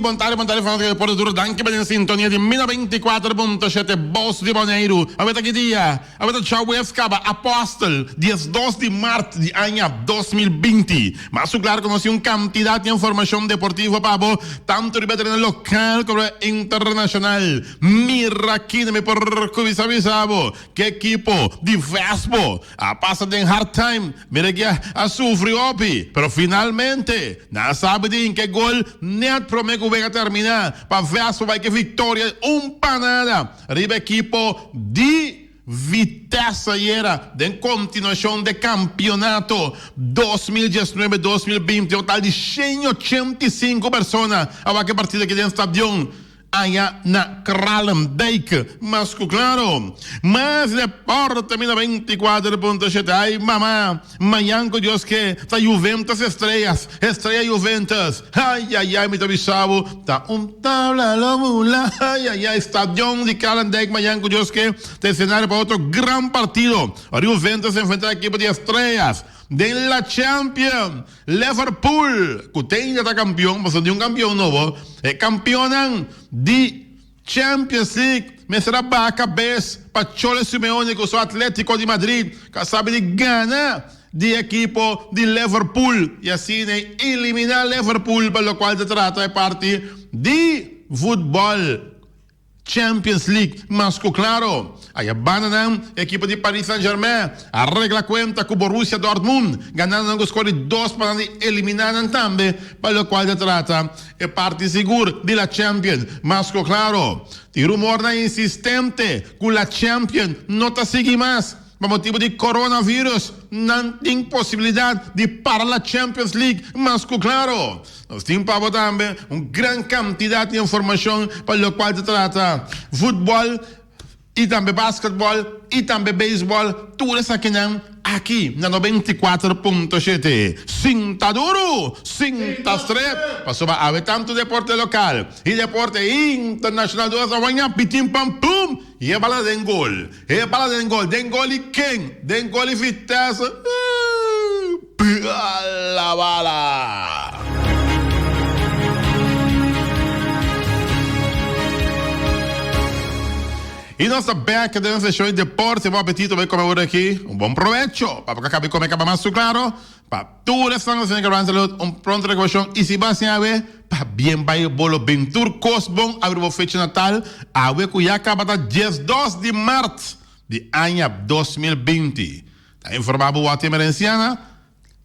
bon tardi, bon tardi fanátiko di Deporte Duro. Danki pa den sintonia di Mina 24.7 Bos di Boneiru. Awe ta ki dia? Awe ta djaweves kaba Apòstel, 12 di mart di aña 2020. Mas ku klar ku nos tin un kantidat di informashon deportivo pa bo, tantu riba tereno lokal komo internashonal. Mira kina mi por kuminsá bisa bo ku ekipo di Vespo a pasa den hard time. Mira ki a sufri hopi, pero finalmente nan a sabi di hinka e gol net prome ku wega termina pa Vespo bai ku e viktoria un pa nada riba ekipo di Vitesse ayera den kontinuashon de kampionato 2019, 2020. Total di 185 persona a wak e partido aki den stadion Aya na Kralendijk, mas ku klaro. Mas deporte mi 94.7 Ay mama, mañan ku Dios ke ta Juventus Estrellas, Estrella Juventus. Ay ay ay mi ta bisa bo ta un tabla lo bula. Ay ay ay stadion di Kralendijk mañan ku Dios ke ta escenario pa otro gran partido. Ora Juventus enfrenta ekipo di Estrellas den la Champions. Liverpool, ku te ainda ta kampion, pasobra tin un kampion nobo, e kampionnan di Champions League mester a baha kabes pa Cholo Simeone ku su Atletico di Madrid ku a sabi di gana di ekipo di Liverpool i asina e eliminá Liverpool pa lokual ta trata e parti di futbòl. Champions League mas ku klaro. Aya bandanan, ekipo di Paris Saint-Germain a regla kuenta ku Borussia Dortmund, ganando nan ku skor di dos pa nan di eliminá nan tambe pa lokual ta trata e parti sigur di la Champions. Mas ku klaro, tin rumornan insistente ku la Champions no ta sigui mas. Pa motibu di coronavirus nan tin posibilidad di para la Champions League mas cu claro. Nos tin pa bo tambe un gran cantidad di informacion pa locual ta trata futbol y tambe basketbol y tambe baseball, tur esakinan aki na 94.7. Sinta duro, sinta strep, pasobra awe tanto deporte local y deporte internacional dos a waña pitin pam pum y e bala den gol. E bala den gol, den gol i ken? Den gol i Vitesse. Bala bala! I nos ta bek den seshon di deporte. Bon apetito bai kome awor aki. Un bon probecho. Pa bo ka kabi kome kaba mas su klaro. Pa tur esnan ku ta siña Gran Salud un pronto rekuperashon i si bo a siña awe pa bien bai bo lo bin tur kos bon abri bo fecha natal awe ku ya kaba ta 12 di mart di aña 2020. Ta informa bo Wati Emerenciana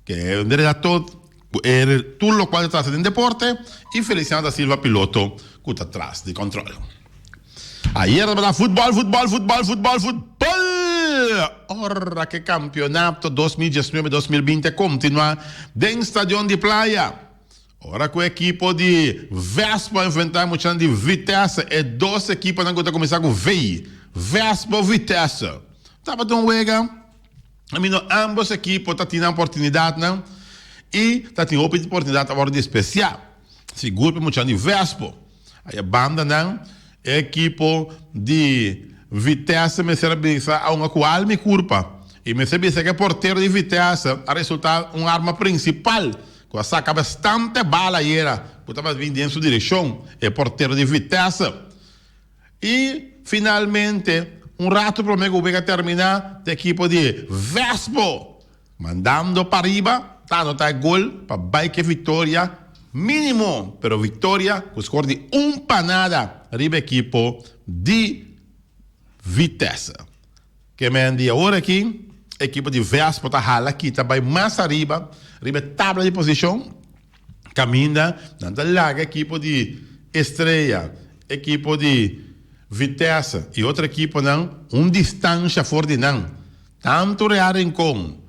ke e redaktor ku e tur lokual ta trata den deporte i Feliciano da Silva piloto ku ta tras di kòntròl. Ayer tabata futbòl, futbòl, futbòl, futbòl, futbòl! Ora ku e kampionato 2019, 2020 a kontinuá den Stadion di Playa. Ora ku e ekipo di Vespo a enfrentá e muchanan di Vitesse, e dos ekiponan ku ta kuminsá ku V, Vespo, Vitesse. Tabata un wega, amindo ámbos ekipo ta tin nan oportunidatnan i ta tin hopi oportunidat a wòrdu despresiá, sigur pa e muchanan di Vespo. Aya bandanan e ekipo di Vitesse mester a bisa a hunga ku alma i kurpa. I mester bisa ku e portero di Vitesse a resulta un arma prinsipal ku a saka bastante bala ayera ku tabata bin den su direkshon, e portero di Vitesse. I finalmente un rato prome ku wega termina e ekipo di Vespo Mandando pariba ta anota e gol pa bai ke victoria minimo pero victoria cu score di un pa nada riba ekipo di Vitesse. Ke men di awor aki ekipo di Vespo ta hala kita bai mas ariba riba e tabla di posicion caminda nan ta laga ekipo di Estrella, ekipo di Vitesse y otro ekiponan un distancia for di nan. Tantu Real Rincon,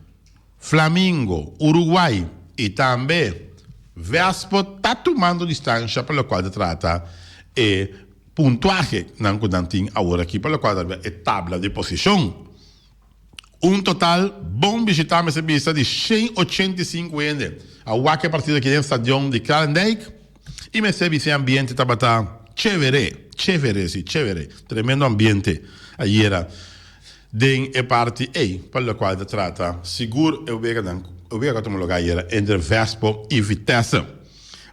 Flamingo, Uruguay y tambe Vespo ta tumando distancia pa locual ta trata e puntuahe nan cu nan tin awor aki pa locual ta trata e tabla di posicion. Un total bon bishita mester bisa di 185 hende a wak e partido aki den stadion di Kralendijk y mester bisa e ambiente tabata chevere, chevere si, chevere, tremendo ambiente ayera. Den e parti ei pa lokual ta trata sigur e weganan e wega ku a tuma lugá ayera entre Vespo i Vitesse.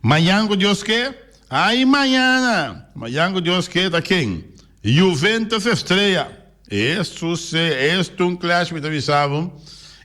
Mañan ku Dios ke, Ai mañana, mañan ku Dios ke ta ken? Juventus Estrella. Esu se, estu un clash mi ta bisa bo.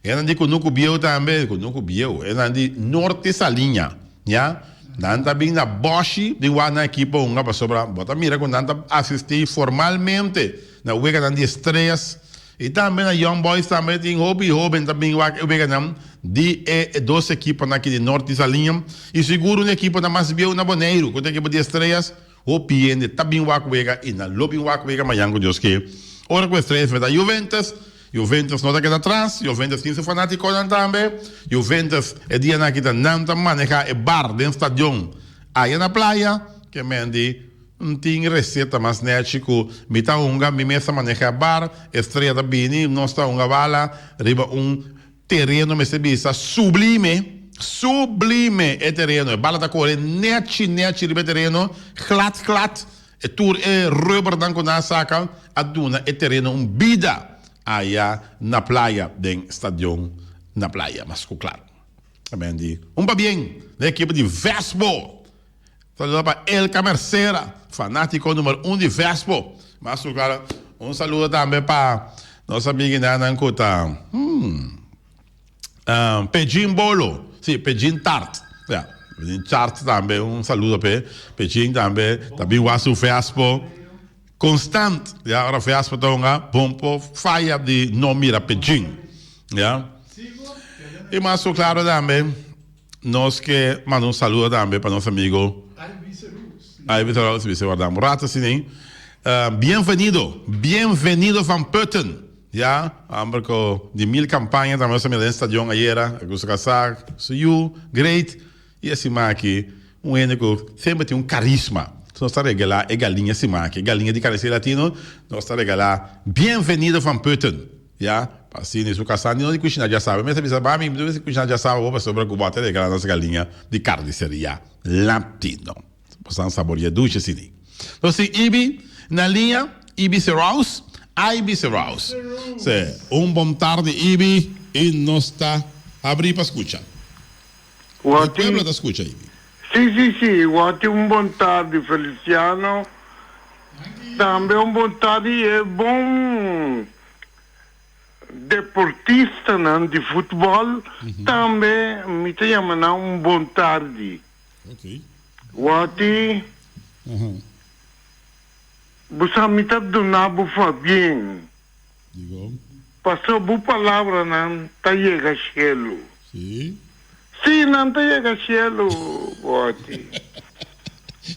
Enan di kunuku bieu tambe, kunuku bieu, enan di Norte Saliña, ya. Nan ta bin na Boshi bin wak nan ekipo hunga pasobra bo ta mira ku nan ta asisti formalmente na weganan di Estrellas i tambe na Young Boys tambe tin hopi hoben ta bin wak e weganan di e dos ekiponan aki di Norte Saliña i sigur un ekiponan mas bieu na Boneiru ku ta ekipo di Estrellas. Hopi hende ta bin wak wega i nan lo bin wak wega mañan ku Dios ke. Ora ku Estrella enfrenta Juventus, Juventus no ta keda tras, Juventus tin su fanatikonan tambe. Juventus e dianan aki ta nan ta maneha e bar den stadion aya na playa. Ke men di N tin reseta mas nechi ku mi ta hunga, mi mes ta maneha e bar, Estrella ta bini, nos ta hunga bala riba un Tereno mester bisa sublime, sublime e tereno. E bala ta kore nechi nechi riba e tereno, glat glat. E tur e rubbernan ku nan a saka a duna e tereno un bida aya na playa den stadion na playa. Mas ku klaro. Amen di un pabien na e ekipo di Vesbo. Saludo pa Elka Mercera, fanátiko numero un di Vespo. Mas ku klaro, un saludo tambe pa nos amiguinanan ku ta hmm, Pejin Bolo, si, Pejin Tart. Ya, Pejin Tart tambe, un saludo p'e. Pejin tambe ta bin wak su Vespo konstant. Ya, ora Vespo ta hunga, bon por faya di no mira Pejin. Ya. I mas ku klaro tambe. Nos ke manda un saludo tambe pa nos amigo Ivy Serous, bisa warda un rato asina ei. Bienvenido, bienvenido van Putten. Ya, homber ku di mil kampaña tambe nos a mira den stadion ayera, ku su kasá, su yu, great. I e siman aki un hende ku semper tin un karisma. Nos ta regalá e galiña siman aki, e galiña di Carniceria Latino, nos ta regalá Bienvenido van Putten. Ya, pa asina i su kasá ni no di kushiná djasabe. Mi a bisa, Mami, mi no mester kushiná djasabe bo pasobra ku bo a ta regalá nos galiña di Carniceria Latino. Bo san saboria dushi asina. Nos tin Ibi na liña, Ibi Seraus, Ibi Seraus. Sí, un bon tardi Ibi i nos ta abrí pa skucha. E pueblo ta skucha Ibi. Sí, sí, sí, wou tin un bon tardi Feliciano. Tambe un bon tardi e bon Deportistanan di futbòl tambe mi ta yama nan un bon tardi. Wòti, bo sa mi ta duna bo fabien, paso bo palabranan ta yega shelu. Sí, nan ta yega shelu, Wòti.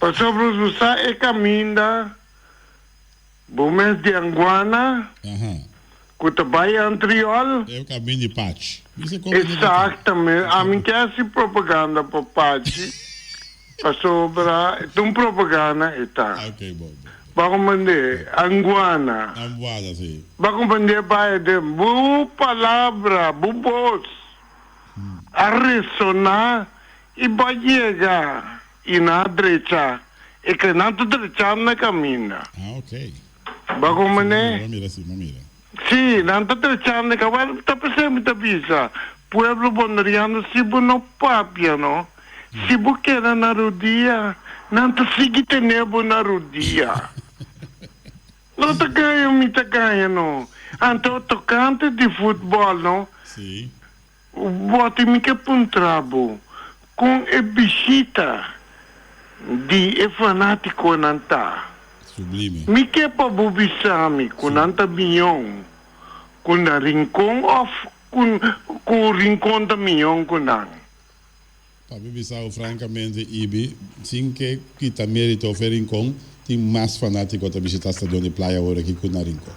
Pasobra bo sa e kaminda. Bo mes di Anguana ku ta bai Antriol. E kamin di Pachi. Exactamente. Ami ke hasi propaganda pa Pachi pasobra ta un propaganda e ta. Bo a comprende? Anguana. Anguana, si. Bo a comprende bai den bo palabra, bo bos a resona i bo a yega. I nan a drecha e ke nan ta drechando na kaminda. Ah, ok. Bo a komprendé? Bo mira, si, bo mira. Si, nan ta drechando e kaminda. Ta p'esei mi ta bisa, pueblo boneriano, si bo no papia, no, si bo keda na rudia, nan ta sigui tene bo na rudia. No ta gaña mi ta gaña, no. Anto tokante di futbòl, no. Si. Bo tin mi ke puntra bo kon e bishita di e fanatikonan ta. Sublime. Mi ke pa bo bisa mi ku nan ta mion ku na Rincon of ku ku Rincon ta mion ku nan. Pa mi bisa bo frankamente Ibi, sin ke kita merito of e Rincon, tin mas fanatiko ta bishita stadion di Playa awor aki ku na Rincon.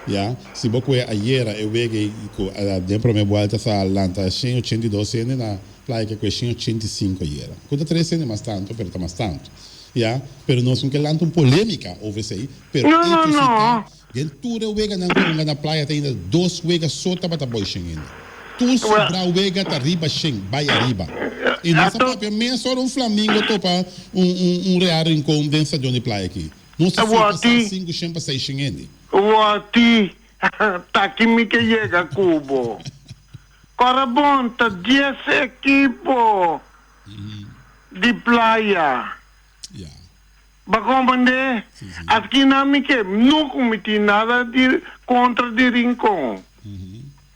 Ya, si bo kue ayera e wega ei ku den prome buelta sa lanta 182 hende na Playa ke kue 185 ayera. Ku ta tres hende mas tantu, pero ta mas tantu. Ya, pero nos no ke lanta un polemika over esei, pero No, no, echo si ta no. Den tur e weganan ku hunga na playa ta ainda dos wega so tabata boi shen hende. Tur sobrá wega ta riba shen, bai ariba. I nos a papia mes ora un flamingo topa un un un Real Rincon den stadion di playa aki. Nos ta surpasá sinku shen pa seis shen hende. Wòti, ta ki mi ke yega ku bo. Kòrda bon, ta dies ekipo di playa. Ya. Bo comprende? Askina mi ke no ku mi tin nada di kontra di Rincon.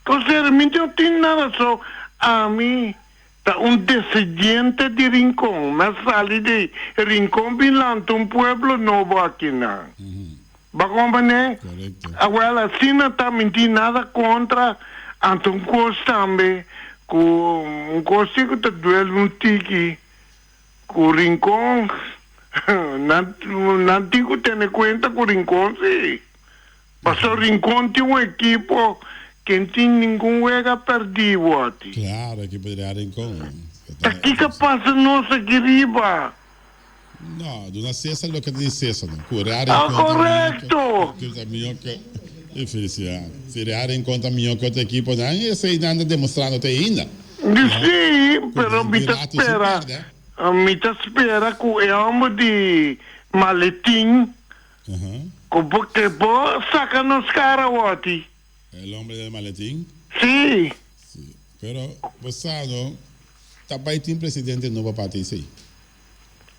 Osea mi no tin nada so ami ta un descendiente di Rincon. Mi a sali di Rincon bin lanta un pueblo nobo akinan. Bo comprende? Awel asina ta mi tin nada kontra anto un kos tambe ku un kos si ku ta duel un tiki. Ku Rincon, nan nan tin ku tene kuenta ku Rincon si. Pasobra Rincon tin un ekipo ke n tin ningun wega pèrdí wòti. Klaro, ekipo di Real Rincon. Ta kiko pasa nos aki riba? No, duna Cesar loke ta di Cesar no. Ku Real Rincon ta mihó Korekto! Ku ta mihó ke e felisidat. Si Real Rincon ta mihó ke otro ekiponan, esei nan ta demostrando te ainda. Sí, pero mi ta spera, mi ta spera ku e hòmber di maletin ku bo ke bo saka nos kara wòti. El hombre del maletin? Sí. Sí, pero bo sa no, ta bai tin presidente nobo pa ATC.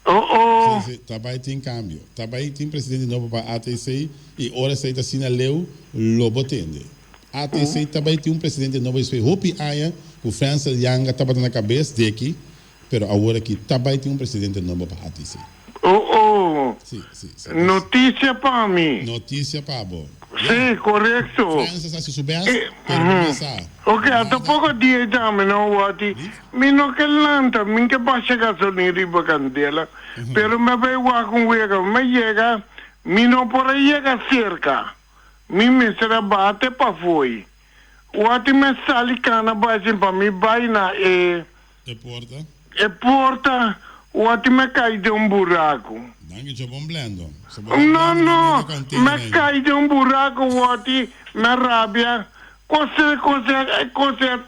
Oh oh. Sí, sí, ta bai tin cambio. Ta bai tin presidente nobo pa ATC y ora esey ta asina leu, lo bo tende. ATC ta bai tin un presidente nobo despues hopi aña cu Frensel Janga tabata na cabes deki, pero awor aki ta bai tin un presidente nobo pa ATC. Oh oh. Sí, sí, sí. Noticia pa mi. Noticia pa bo. Sí, korekto. Francis hasi su best, pero bo no sa. Ok, ata poko dia djami no wòti. Mi no ke lanta, mi ke basha gasolin riba kandela, pero mi a bai wak un wega. Mi a yega, mi no por a yega serka. Mi mester a bate pafoi. Wòti mi a sali kana bai sin pa mi bai na e. E porta. E porta, wòti mi a kai den un buraku. Danki cho bon blendo. No, no, mi a kai den un buraku wòti mi a rabia. Kose, kose, kose a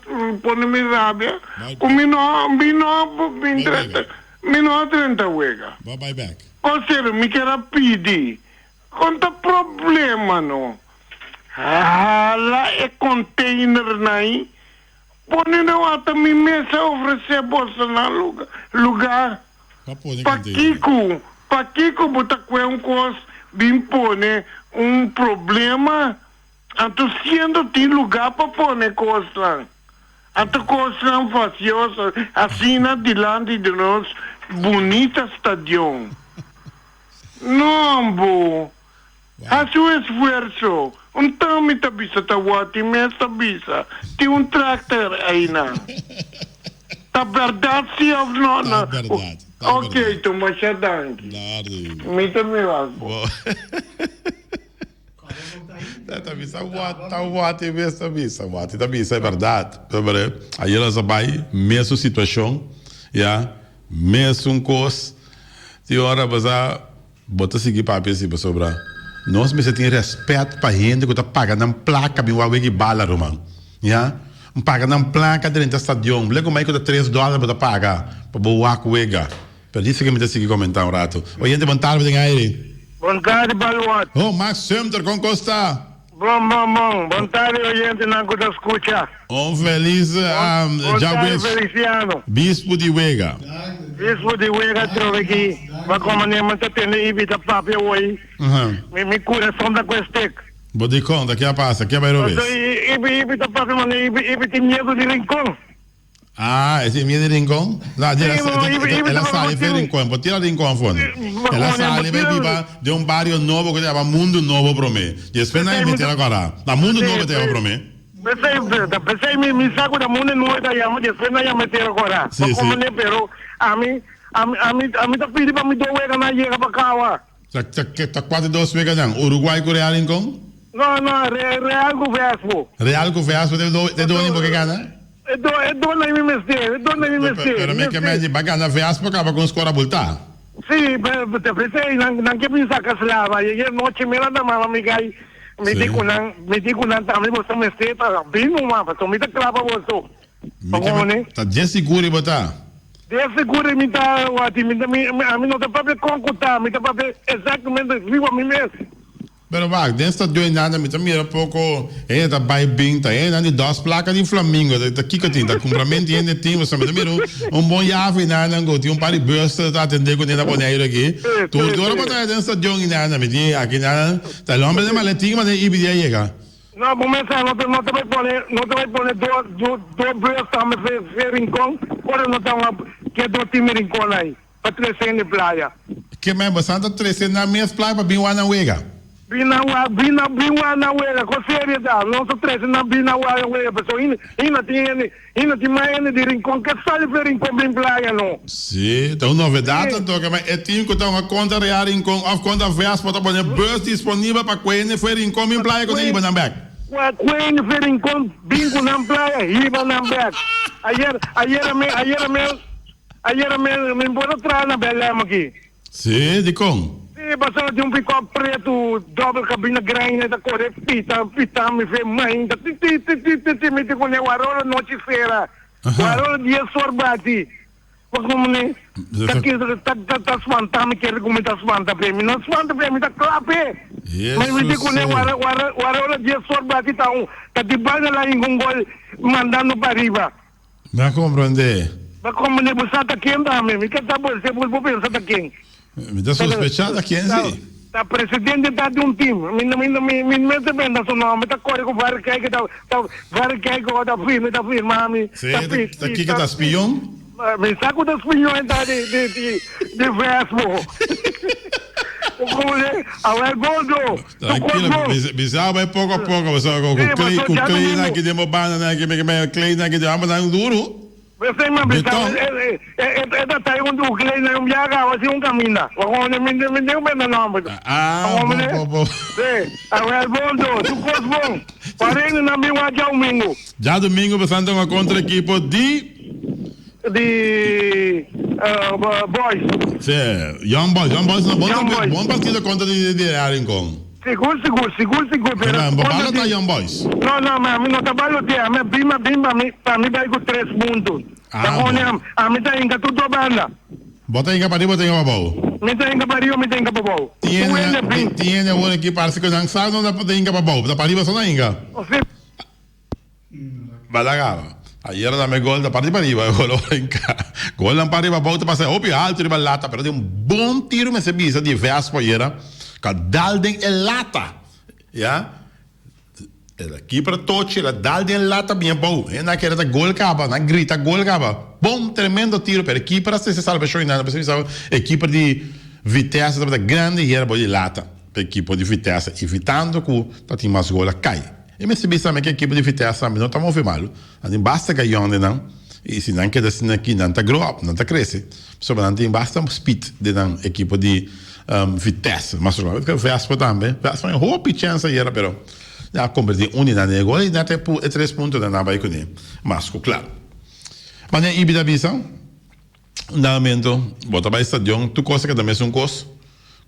pone mi rabia ku mi no, mi no bin drenta, mi no a drenta wega. Kosero, mi kier a pidi, kon ta problema no? Hala e containernan ei, pone nan ata mi mes a ofresé bosonan lugar. Pakiko, pakiko bo ta kue un kos bin pone un problema? Anto siendo tin lugá pa pone kosnan, anto kosnan fasioso asina dilanti di nos bunita stadion. No, bo. Hasi un esfuerso. Un tami ta bisa ta wòrdi mes ta bisa tin un tractor einan. Ta bèrdat si òf no? Ta bèrdat. Ta Ok, bèrdat. to masha danki. Dardi. Mi ta mira bo. Ta bisa wat, ta wat e mes ta bisa. Wat e ta bisa e bèrdat. Pasobra ayer nos a bai mesun situashon, ya, mesun kos. Tin ora bo sa. Bo ta sigui papia si pasobra nos mester tin respet pa hende ku ta paga nan plaka bin wak wiki bala ruman ya paga nan plaka drenta stadion ble ku ta tres dollar bo ta paga pa bo wak wega pero dice ke mi ta sigui komenta un rato oyente bon tarde den aire. Bon tarde Baluart. Oh Max Sumter kon kos ta? Bon bon bon, bon tarde oyentenan ku ta skucha. Un felis Bon tarde djaweps Feliciano. Bispu di Wega. Bispu di Wega trobe ki ba koma neman ta tende i bi ta papia woi mi mi kurason ta kue stek. Bo di konta ke a pasa? Ke a bai robes? Paso i bi i bi ta papia mane i bi i bi tin miedu di rincon. Ah, e tin miedu di Rincon? No, Sí, bo, i bi, i bi el a ta sali papia fe Rincon, bo tira Rincon afó. El a sali bai biba den un bario nobo ku ta yama Mundu Nobo promé. Despues nan e mete el agora. Na Mundu Nobo ta yama promé. P'esei, p'esei mi, mi sa ku ta Mundu Nobo ta yama, despues nan yama e tera kora. Sí, sí. Pero ami, ami, ami, ami ta pidi pa mi dos weganan yega pa kawa. Ta, ta, ta kua ta dos weganan? Uruguay ku Real Rincon? No, no, Real ku Vespo. Real ku Vespo te do, te doni bo ke gana? E do, e do na mi mester, e do na mi mester. Pero mi ke men di ba gana Vespo kaba ku un skor abultá. Si, te ofrece nan, nan ke bin saka slava. Ayer nochi mi a mama mi gai, mi di ku nan, mi di ku nan tambe boso mester ta bin numa, pasobra mi ta kla pa boso. Mi ke men, ta dje sigur bo ta? Dje sigur mi ta, wati, mi ta, mi, ami no ta papia kon ku ta, mi ta papia exactamente riba mi mes. Pero wak, den stadion einan mi ta mira poko hende ta bai bin, ta hendenan di dos plaka di Flamingo, ta kiko tin, ta kumprament di hende tin, pasobra mi ta mira un bon yafi einan ku tin un par di bus ta atende ku ne na Boneiru aki. Tur ora bo ta den stadion einan, mi di aki nan ta el hombre den maletin manera Ibidi a yega. No, bo mester no ta no ta bai pone no ta bai pone do do do bus tambe fe fe Rincon ora no ta ke do tin Rincon ai. Pa trese hende playa. Ke men bosan ta trese nan mes playa pa bin wak nan wega? Bin nan wak, bin nan bin wak nan wega, kon serio ta? Nos ta trese nan bin nan wak nan wega pasobra hende hende tin hende hende tin mas hende di Rincon ke sali for Rincon bin playa no. Si, ta un novedad anto ke men e team ku ta hunga kontra Real Rincon of kontra Vespa ta pone bus disponibel pa kue hende for Rincon bin playa ku nan hiba nan bek. Kue hende for Rincon bin ku nan playa hiba nan bek. Ayer ayer a mi ayer a mi. Ayera mi mi por a traha na Belém aki. Sí, dikon? Sí, pasobra tin un pikòp pretu dòbel kabina grandi ta kore pita pita mi fe mainta ti ti ti ti ti ti mi tin kuné warora nochi sera warora dies or bati pa komo ni ta ta ta ta spanta mi kere ku mi ta spanta p'e mi no spanta p'e mi ta kla p'e mi mi tin kuné wara wara warora dies or bati ta un ta di banda la hinka un gol mandando pariba. Mi a komprendé. Bo komprendé bo sa ta ken ta mi. Mi ke ta bo se bo pensa ta ken. Mi ta sospechá ta ken si. Ta presidente ta di un team. Mi mi mi mi mester benta su nomber. Ta kore ku vari kijk ta ta vari kijk ku ta firma ta firma mi. Si ta kiko ta spion? Mi sa ku ta spion ta di di di di Vespo. Bo komprendé? Awel gordo. Tranquilo, bisa bai poco a poco, pasobra cu clay, cu clay nan aki den bo banda nan aki, me clay nan aki den bo nan duro. Besei man bisa, e ta tai un clay nan un biaha awa sin un caminda. Mi den benda nomber. Ah, bo, bo, bo. Si, awel bon do, tur cos bon. Parende nan bin wak djadomingo. Djadomingo pasan ta un contra equipo di. Di Boys. Sí, Young Boys. Young Boys na bon Young Boys. bon partido kontra di di Real Rincon. Sigur, sigur, sigur, sigur. Pero Pero bo balo ta Young Boys. No, no, ma mi no ta balotea. Mi bin, mi bin pa mi, pa mi bai ku tres punto. Ah, Ta bon. pone am, ami ta hinka tur dos banda. Bo ta hinka pa riba, bo ta hinka pa bou? Mi ta hinka pa riba, mi ta hinka pa bou. Tin Tur hende, hende bin. tin hende awor aki parse ku nan sa no ta hinka pa bou. Ta pa riba so nan hinka. Sí. Balagaba. Ayera tambe gol ta parti pariba, gol orenka. Golnan pariba abou ta pasa hopi alto riba lata, pero tin un bon tiro mester bisa di Vespo ayera, ka dal den e lata. Ya. El a keeper tochi, el a dal den e lata bien abou. E nan kere ta gol kaba, nan grita gol kaba. Bon tremendo tiro, pero e keeper a hasi salbashon y nan a bisa e keeper di Vitesse tabata grandi ayera abou di lata pa ekipo di Vitesse, evitando ku ta tin mas gol a kai. E mester bisa mi ku ekipo di Vitesse tambe no ta move malu. Nan tin basta gayon den nan i si nan keda asina aki nan ta grow up, nan ta krese. Pasobra nan tin basta speed den nan ekipo di Vitesse. Mas Vespa tambe, Vespa tin hopi chèns ayera pero nan a kombertí un di nan den e gol i nan ta e tres puntonan nan a bai kuné mas ku kla. Manera Ibi ta bisa. Un dado bo ta bai stadion, tur kos ta keda mesun kos.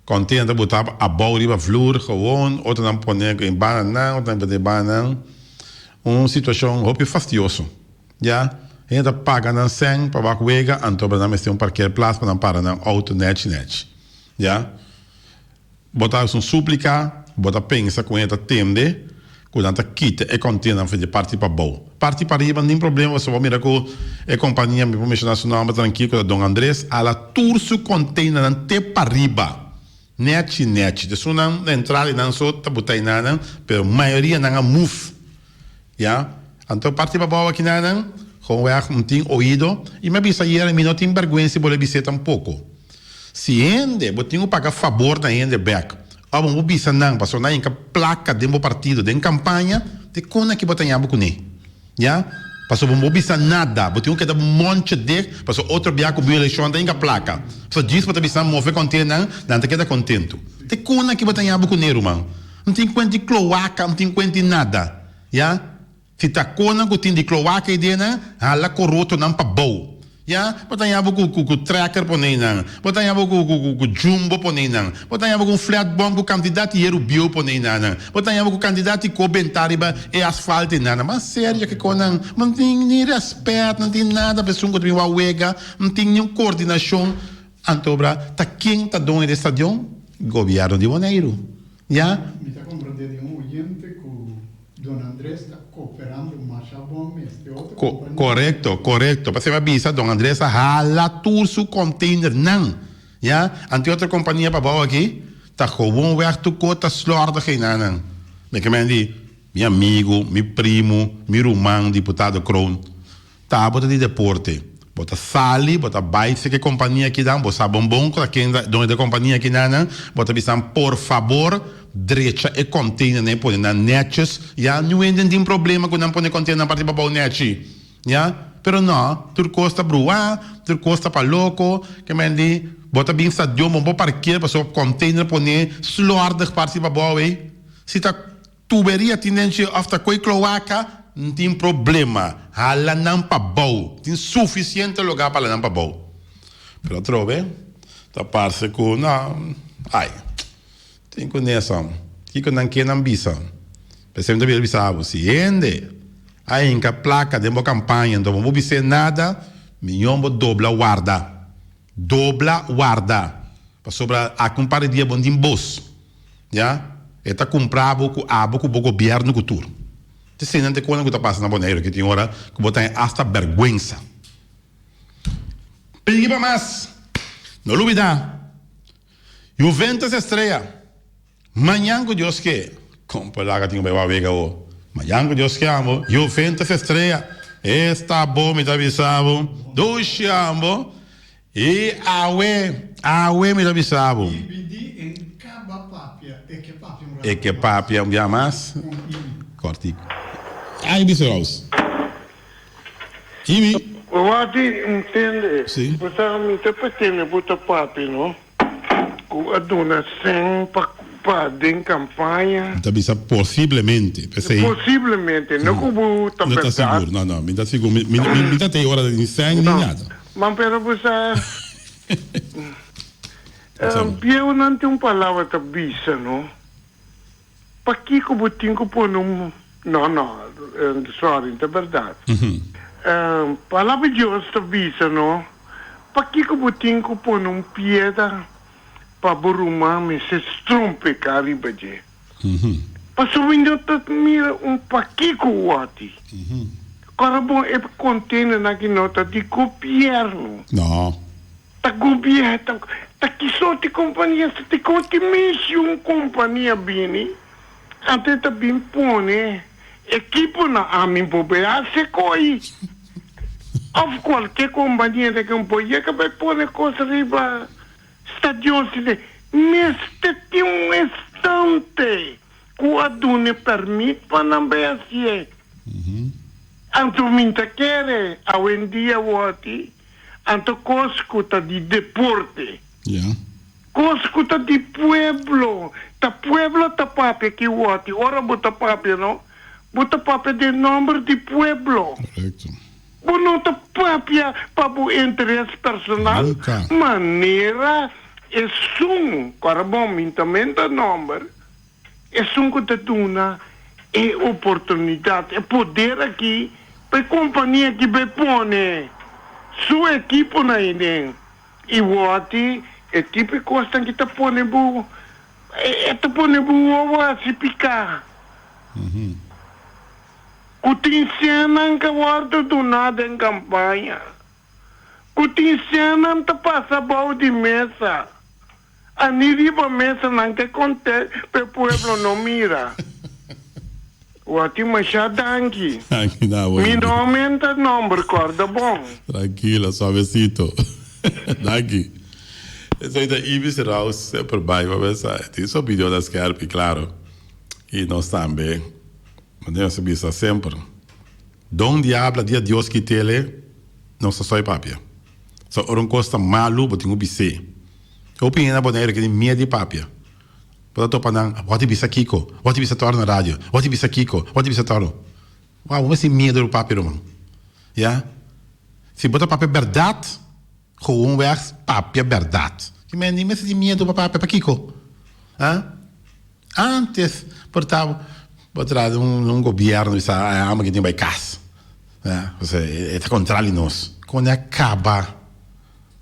Container ta bota abou riba vloer gewoon, otronan pone e bananan, otronan pone e bananan. Un situacion hopi fastioso. Ya, hende ta paga nan cen pa wak wega, anto nan mester un parkeerplaats pa nan para nan auto nechi nechi. Ya. Bo ta haci un suplica, bo ta pensa cu hende ta tende cu nan ta kita e container for di parti pabou. Parti pariba nin problema pasobra bo mira cu e compania, mi por menciona su nomber trankil, cu ta Don Andres, ala tur su containernan te pariba. Nechi nechi. Esunnan na entrada y nan so ta buta enanan, pero mayoria nan a move. Ya. Anto parti pabou aki nanan, gewoonweg no tin oido. Y mi a bisa ayera mi no tin berguensa di bole bis'é tampoco. Si hende, bo tin ku paga fabor na hende bek. Òf bo bisa nan pasobra nan hinka plaka den bo partido den kampaña, te kon aki bo ta ña bo kuné? Ya? Pasobra bo no bisa nada, bo tin ku keda monchi dek pasobra otro bia ku bin elekshon ta hinka plaka. Pasobra djis bo ta bisa nan move konten nan, nan ta keda kontentu. Te kon aki bo ta ña bo kuné ruman? No tin kuenta di kloaka, no tin kuenta di nada. Ya? Si ta konan ku tin di kloaka ei den nan, hala korotonan pa bou. Ya, bo ta haña bo ku ku trekker pone einan, bo ta haña bo ku ku ku jumbo pone einan, bo ta haña bo ku un flatbom ku kantidat di heru bieu pone einanan, bo ta haña bo ku kantidat di ko bentá riba e asfalt einanan. Mas serio ke konan, no tin ni rèspèt, no tin nada pa esun ku ta bin wak wega, no tin niun kordinashon. Anto bra, ta ken ta doño di e stadion? Gobièrnu di Boneiru. Ya. Mi ta comprende di un oyente cu Don Andres ta cooperando masha bon mes e otro compania. Corecto, corecto. Pasobra mi a bisa Don Andres a hala tur su containernan. Ya. Anto e otro compania pabao aki ta gewoonweg tur cos ta slordig einanan. Mi ke men di mi amigo, mi primo, mi ruman diputado Kroon. Ta bo ta di deporte. Bo ta sali, bo ta bai seki e kompania akinan, bo sa bon bon ku ta ken ta doño di e kompania akinanan, bo ta bisa nan por fabor drecha e kònteinernan i pone nan nètjes, ya, niun hende no tin problema ku nan pone kònteinernan parti pabou nèchi, ya. Pero nò, tur kos ta bruá, tur kos ta pa loko, ke men di bo ta bin stadion, bo no por parker pasobra kònteiner pone slòrdig parti pabou ei. Si ta. Tuberia tin den dje of ta koe kloaka, n'tin problema. Hala nan pa bou. Tin sufisiente lugá pa hala nan pa bou. Pero atrobe ta parse ku no, ai, tin ku nesa. Kiko nan ke nan bisa? P'esei mi ta bira bisa bo, si hende a hinka plaka den bo kampaña anto bo no bis'é nada, miñó bo dobla warda. Dobla warda. Pasobra aki un par di dia bo no tin bos. Ya, e ta cumpra bo cu abo cu bo gobierno cu tur. Te eseinan te conan cu ta pasa na Boneiru ki tin ora cu bo ta haña hasta berguensa. Pigi pa mas. No lubida, Juventus Estrella, mañan cu Dios ke, compa laga tin cu bay wak wega awo, mañan cu Dios ke amo, Juventus Estrella, esta bo mi ta bisa bo, dushi amo. I awe, awe mi ta bisa bo. Ibidi en kaba papia, e ke papia un E rato ke mas. papia un bia mas. Kon Ibi. Kòrtiku. Ai bisa Rose. Ibi. Wati ntende. Si. Bo sa mi ta pretende bo ta papia no ku a duna sèn pa pa den kampaña. Mi ta bisa posiblemente. P'esei. Posiblemente, no ku bo ta No ta bèrdat. sigur, no no, mi ta sigur, mi mi mi ta tei ora di sèn ni nada. Man pero bo sa bieunan tin un palabra ta bisa no, pakiko bo tin ku pone un no no sorry ta berdad palabra di Dios ta bisa no pakiko bo tin ku pone un piedra pa bo ruman mester strompeká riba dje. Pasobra mi no ta mira un pakiko wòti. Ora bon e contenernan aki no ta di gobierno. No. Ta gobierno, ta ki sorti compania esta? Di kon ki mision compania bini anto e ta bin pone ekiponan ami bo bay haci koy of cualkier compania ta ken bo yega bay pone cos riba Stadion Sine mester tin un estante ku a duna e permit pa nan bai hasié. Anto mi ta kere awendia awor-aki anto kos ku ta di deporte, kos ku ta di pueblo, ta pueblo ta papia aki awor-aki. Ora bo ta papia no, bo ta papia den nomber di pueblo. Bo no ta papia pa bo interes personal manera esun, ku ara bon mi ta menta nomber, esun ku ta duna e oportunidat, e poder aki pa e kompania aki bai pone su ekiponan aden. I wòrdi e tipo e kosnan ki ta pone bo, e ta pone bo wowo hasi piká. Ku tin sennan ka wòrdu duná den kampaña, ku tin sennan ta pasa bou di mesa, a ni riba mesa nan ke kont'é pa e pueblo no mira. Wòrdi mashá danki. Danki na bo. Mi no menta nòmber, kòrda bon. Trankilo, suavesito. Danki. Esei ta Ibis Rouse semper bai pa mesa. E tin su opinionnan skèrpi, klaro. I nos tambe. Manera nos a bisa semper, Don diabla dia Dios kitele, nos ta soy papia. So ora un kos ta malu bo tin ku bis'é. Hopi hende na Boneiru ke tin miedu di papia. Bo ta topa nan, bo a bisa kiko, bo a bisa tòrdu na radio, bo a bisa kiko, bo a bisa tòrdu. Wou, bo mester tin miedu di papia ruman. Ya. Si bo ta papia bèrdat, Gewoonweg papia berdad. Ki men ni mester tin miedu pa papia, pakiko? Ha? Antes por ta bo tra un un gobierno bisa e amo ki tin bai kas. Ha? Osea e ta kontra di nos. Kon e a kaba?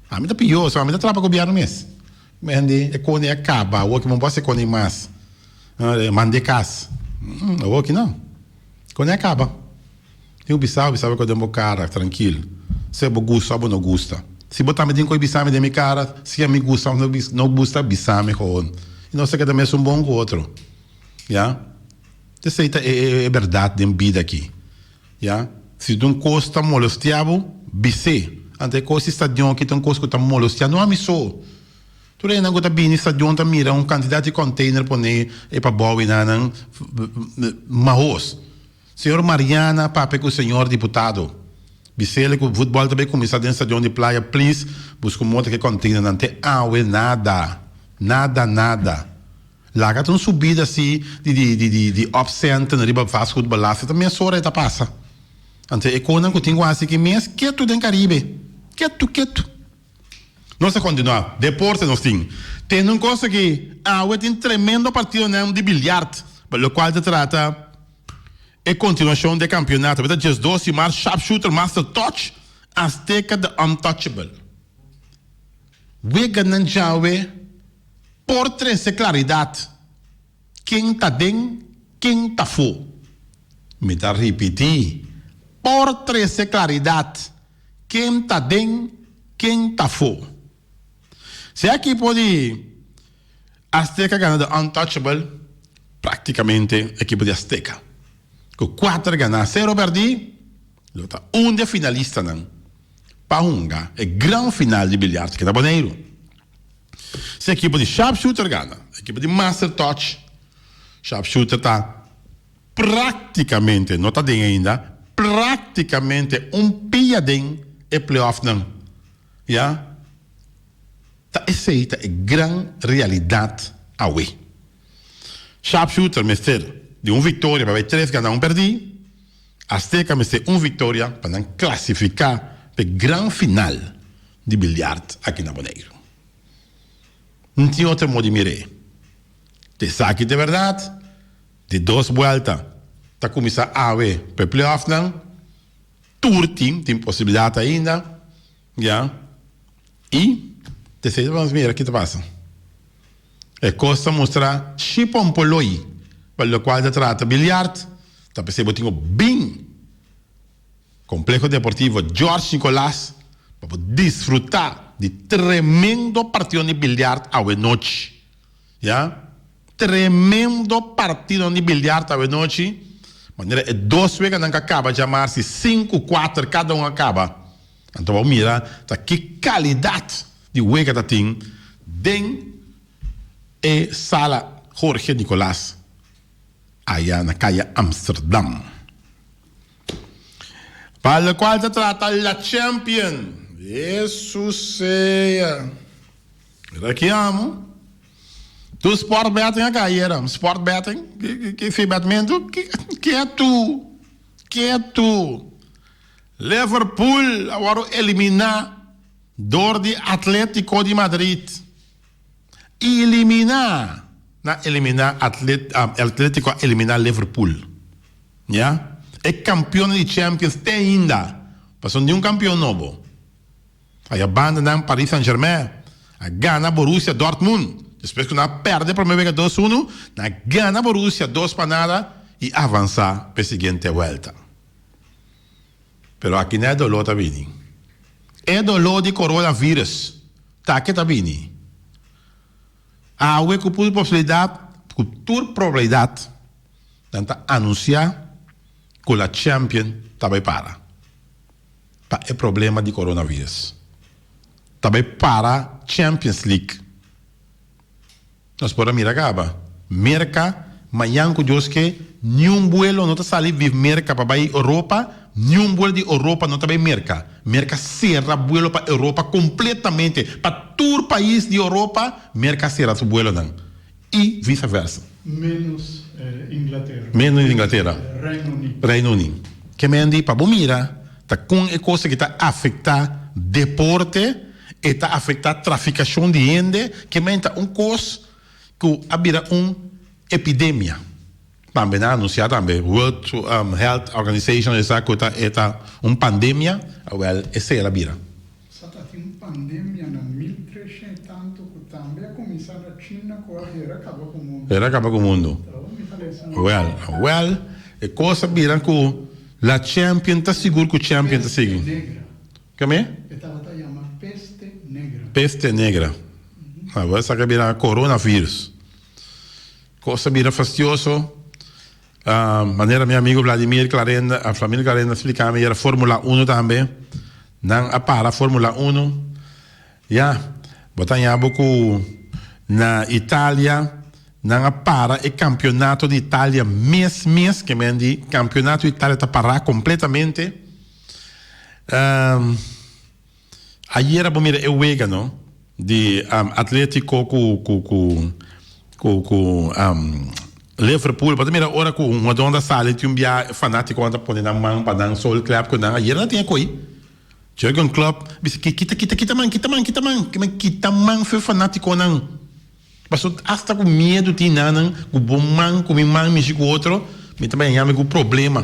Ami ta pio, so ami ta traha pa gobierno mes. Men di e kon e a kaba, awor ki bo no por hasi kon ei mas. Mand'é kas. Awor ki no. Kon e a kaba? Tin ku bisa bo, bisa bo ku den bo kara, trankil. Sea bo gusta òf bo no gusta. Si bo tambe tin ku bisa mi den mi kara, si ami gusta òf no gusta, bisa mi gewoon. I nos ta keda mesun bon ku otro. Ya. Esei ta e bèrdat den bida aki. Ya. Si un kos ta molestia bo, bis'é. Anto e kos di stadion aki ta un kos ku ta molestia no ami so. Tur esnan ku ta bini stadion ta mira un kantidat di kònteiner poné e pabou i nan mahos. Señor Mariana papia ku señor diputado. Bis'el ku futbòl ta bai kuminsá den stadion di Playa please buska un moda ku e kònteinernan te awe nada. Nada nada. Laga ta un subida si di di di di di opcenten riba vastgoedbelasting ta mesora e ta pasa. Anto e konan ku tin ku hasi ki mes ketu den Karibe. Ketu ketu. Nos ta kontinuá. Deporte nos tin. Tende un kos aki, awe tin tremendo partidonan di biljart, pa lokual ta trata e kontinuashon di e kampionato. Awe ta 12 di mart, Sharpshooter Master Touch, Azteca The Untouchable. Weganan djawe por trese klaridat ken ta den, ken ta afó. Mi ta ripití, por trese klaridat Ken ta den, ken ta fo. Si e ekipo di Azteca gana The Untouchable, praktikamente ekipo di Azteca ku kuater gana sero pèrdí lo ta un di e finalistanan pa hunga e gran final di biljart ki ta Boneiru. Si ekipo di Sharpshooter gana, ekipo di Master Touch, Sharpshooter ta. Práktikamente, no ta den ainda, práktikamente un pia den e playoffnan. Ya. Ta esei ta e gran realidat awe. Sharpshooter mester di un viktoria pa bai tres gana un pèrdí. Azteca mester un viktoria pa nan klasifiká p'e gran final di biljart aki na Boneiru. N tin otro modo di mir'é. Ta esaki ta e bèrdat. Di dos buelta ta kuminsá awe pa e playoffnan. Tur team tin posibilidat ainda, ya. I desei ta nos mira ki ta pasa. E kos ta mustra shipompoloi pa lokual ta trata biljart, ta p'esei bo tin ku bin Complejo Deportivo George Nicolaas pa bo disfrutá di tremendo partido di biljart awe nochi. Ya. Tremendo partidonan di biljart awe nochi. Manera e dos weganan ka kaba djamars di sinku kuater kada un a kaba. Anto bo mira ta ki kalidat di wega ta tin den e sala Jorge Nicolaas aya na kaya Amsterdam. Pa lokual ta trata La Champion. Hesus sea. Mira ki amo. Tu sport betting a kai era. Sport betting? Ki fi betmentu? Ketu. Ketu. Liverpool a wòrdu eliminá dor di Atletico di Madrid. Eliminá. Na eliminá Atletico a eliminá Liverpool. Ya. E kampionnan di Champions te ainda. Pasobra niun kampion nobo. Aya banda nan Paris Saint Germain a gana Borussia Dortmund despues ku nan a pèrdè promé wega dos unu, nan a gana Borussia dos pa nada i avansá pa e siguiente wèlta. Pero aki nan e doló ta bini. E doló di coronavirus ta ke ta bini. Awe ku puru posibilidat, ku tur probabilidat nan ta anunsiá ku la Champion ta bai para. Pa e problema di coronavirus. Ta bay para Champions League. Nos por a mira caba. Merca, mañan cu Dios ke, niun buelo no ta sali di Merca pa bay Europa, niun buelo di Europa no ta bay Merca. Merca cera buelo pa Europa completamente. Pa tur pais di Europa, Merca cera su buelonan. Y vice versa. Menos Inglatera. Menos Inglatera. Reino Uní. Reino Uní. Ke men di pa bo mira ta kon e kos aki ta afektá deporte, e ta afektá trafikashon di hende, ke men ta un kos ku a bira un epidemia. Tambe nan a anunsiá tambe World Health Organization esa ku ta e ta un pandemia, awèl esei el a bira. Sa ta tin un pandemia na 1300 i tantu ku tambe a kuminsá na China ku a hera kaba ku mundu. Hera kaba ku mundu. Wel, wel, e kos a bira ku La Champion ta sigur ku Champion ta sigui. Peste negra. Keme? E tabata yama peste negra. Peste negra. Awor esaki a bira coronavirus. Kos a bira fastioso. Manera mi amigo Vladimir Clarenda, Vladimir Clarenda a splika mi, era Formula Uno tambe. Nan a para Formula Uno. Ya, bo ta haña bo ku na Italia nan a para e kampionato di Italia mes mes, ke men di kampionato di Italia ta pará kompletamente. Ayera bo mira e wega no di Atletico ku ku ku ku ku Liverpool, bo ta mira ora ku un hugadó ta sali tin un bia fanátikonan ta pone nan man pa nan sol klèp ku nan, ayera nan tin e koi. Jurgen Klopp bisa ki kita kita kita man kita man kita man kita man kita man fe fanaticonan paso hasta cu miedo tin nanan cu bo man cu mi man mishi cu otro mi ta bay haña mi cu problema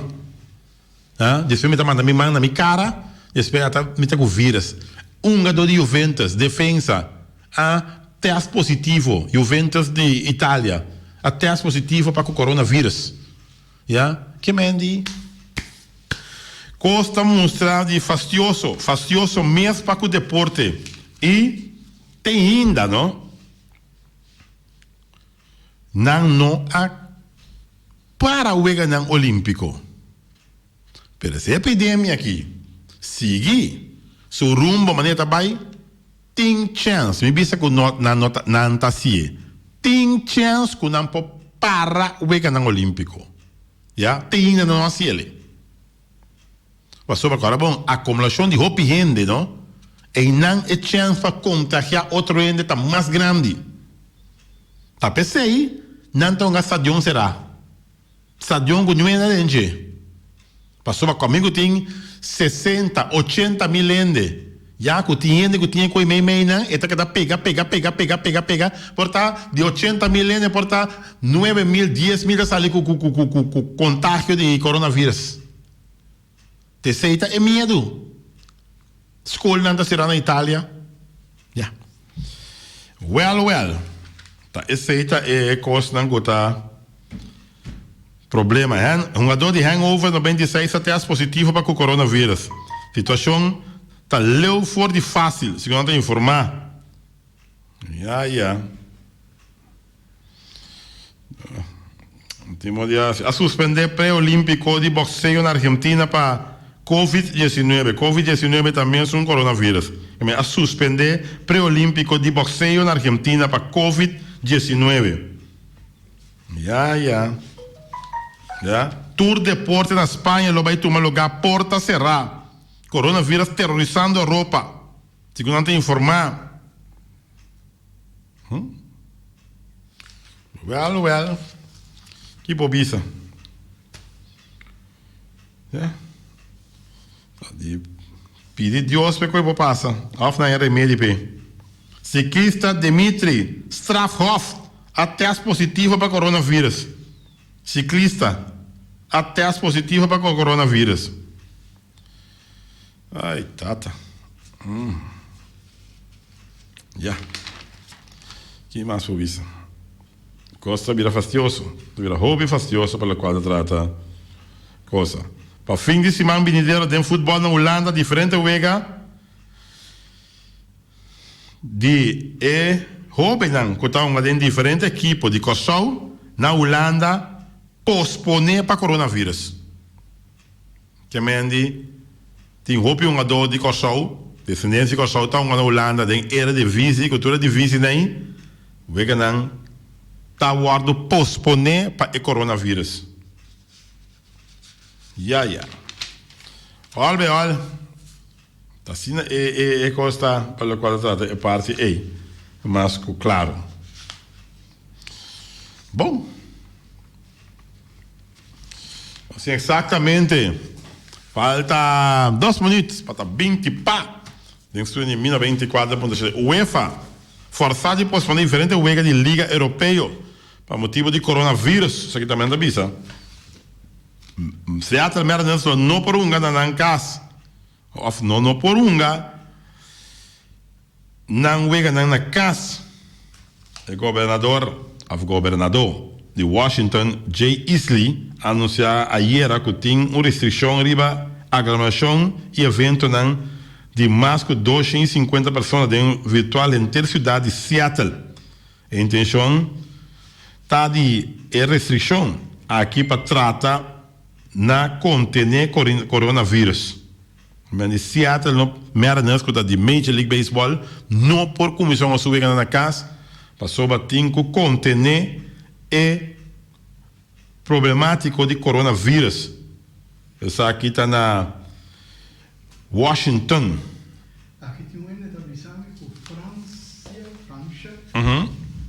ha despues mi ta manda mi man na mi cara despues ata mi ta cu virus un hungador di Juventus defensa a test positivo Juventus di Italia a test positivo pa cu coronavirus. Ya, ke men di? Kos ta mustra di fastioso, fastioso mes pa ku deporte i te hinda no. Nan no a para weganan olímpiko. Pero si e epidemia aki sigui su rumbo manera ta bai, Tin chèns, mi bisa ku no nan no ta nan ta hasié. Tin chèns ku nan por para weganan olímpiko. Ya, te ainda nan no hasiel. Pasobra ku ora bon akumulashon di hopi hende no, einan e chèns pa kontagiá otro hende ta mas grandi. Ta p'esei nan ta hunga stadion será. Stadion ku niun hende den dje. Pasobra ku ami ku tin sesenta, ochenta mil hende, ya ku tin hende ku tin e koi meimei nan, e ta keda pega, pega, pega, pega, pega, pega, por ta di 80.000 hende por ta 9000, 10.000 ta sali ku ku ku ku ku kontagio di coronavirus. T'esei ta e miedu. Skolnan ta sera na Italia. Ya. Wèl, wèl. Ta esei ta e kosnan ku ta problema. Hen, hungadó di Hangover 96 a tèst positivo pa ku coronavirus. Situashon ta leu for di fásil, segun nan ta informá. Ya, ya. Último dia a suspende pre-olímpiko di boxeo na Argentina pa Covid 19. Covid 19 ta mesun coronavirus. A suspende pre-olímpiko di boxeo na Argentina pa Covid 19. Ya, ya. Ya. Tur deporte na Spaña lo bai tuma lugá porta será. Coronavirus terorisando Europa. Segun nan ta informá. Wel, wel. Ki bo bisa? Ya. Di pidi Dios p'e koe bo pasa. Of nan e remedi p'e. Siklista Dimitri Strafhof a test positivo pa coronavirus. Siklista a test positivo pa coronavirus. Ay tata. Ya. Ki mas por bisa? Kos ta bira fastioso. Ta bira hopi fastioso pa lokual ta trata kosa. Pa fin di siman binidero den futbòl na Hulanda diferente wega di e hóbennan ku ta hunga den diferente ekipo di Kòrsou na Hulanda posponé pa coronavirus. Kemendi tin hopi hungadó di Kòrsou, desendensia di Kòrsou ta hunga na Hulanda den Eredivisie ku tur e divisienan ei, weganan ta wòrdu posponé pa e coronavirus. Ya ya. Òl be òl, ta asina e e e kos ta pa lokual ta trata e parti ei, mas ku klaro. Bon. Así exactamente. Falta 2 minuut pa ta 20 pa. Den studio di Mina 24.7. UEFA forsa di pospone diferente wega di Liga Europeo pa motibo di coronavirus. Esaki tambe nan ta bisa. Seattle Mariners lo no por hunga na nan cas. Of no no por hunga nan weganan na cas. E gobernador of gobernadó. di Washington, Jay Inslee, a anunsiá ayera ku tin un restrikshon riba aglomerashon i eventonan di mas ku 250 persona den virtual henter siudat di Seattle. E intenshon ta di e restrikshon aki pa trata na kontené coronavirus. Men di Seattle no Mariners ku ta di Major League Baseball no por kuminsá un su weganan na kas pasobra tin ku kontené e problemátiko di coronavirus. Esaki ta na Washington. Aki tin un hende ta bisa mi ku Fransia, Fransha,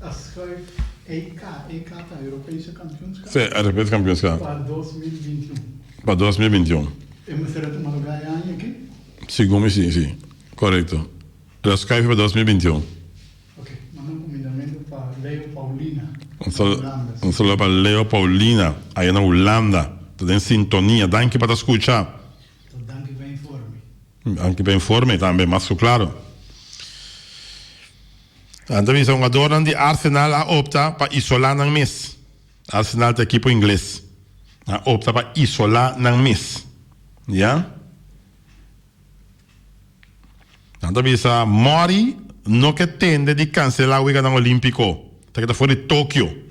a schuif EK, EK ta Europese Kampioenschap. Sí, Europese Kampioenschap. Pa 2021. Pa 2021. E mester a tuma lugar e aña aki? Segun mi sí, sí. Korekto. El a schuif pa 2021. Ok, manda un kumindamentu pa Leo Paulina na Hulanda. Un saludo pa Leo Paulina aya na Hulanda. Ta den sintonia. Danki pa ta skucha. To danki pa informe. Danki pa informe tambe, mas ku klaro. Nan ta bisa hungadornan di Arsenal a opta pa isolá nan mes. Arsenal ta ekipo ingles. Nan a opta pa isolá nan mes. Ya. Nan ta bisa Mori no ke tende di kanselá Weganan Olímpiko. Ta keda for di Tokio.